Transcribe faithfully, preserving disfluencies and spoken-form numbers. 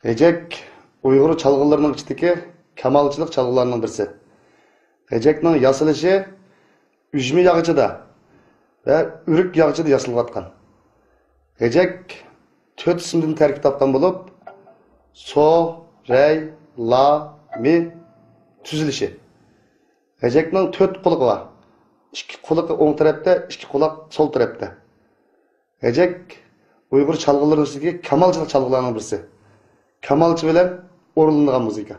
غېجەك ئۇيغۇر چالغۇلىرىنىڭ ئىچىدىكى كامالچىلىق چالغۇلارنىڭ بىرسى. غېجەكنىڭ ياسىلىشى ئۈجمە ياغىچىدا ۋە ئۆرۈك ياغىچىدا ياسىلىۋاتقان. غېجەك تۆت ئىسىمدىن تەركىب تاپقان بولۇپ، سو، رەي، لا، مى تۈزۈلۈشى. غېجەكنىڭ تۆت قۇلىقى بار. ئىككى قۇلىقى ئوڭ تەرەپتە، ئىككى قۇلاق سول تەرەپتە. غېجەك ئۇيغۇر چالغۇلىرىنىڭ ئىچىدىكى كامالچىلىق چالغۇلارنىڭ بىرسى. كامالچى بىلەن ئورۇنلىنىدىغان مۇزىكا.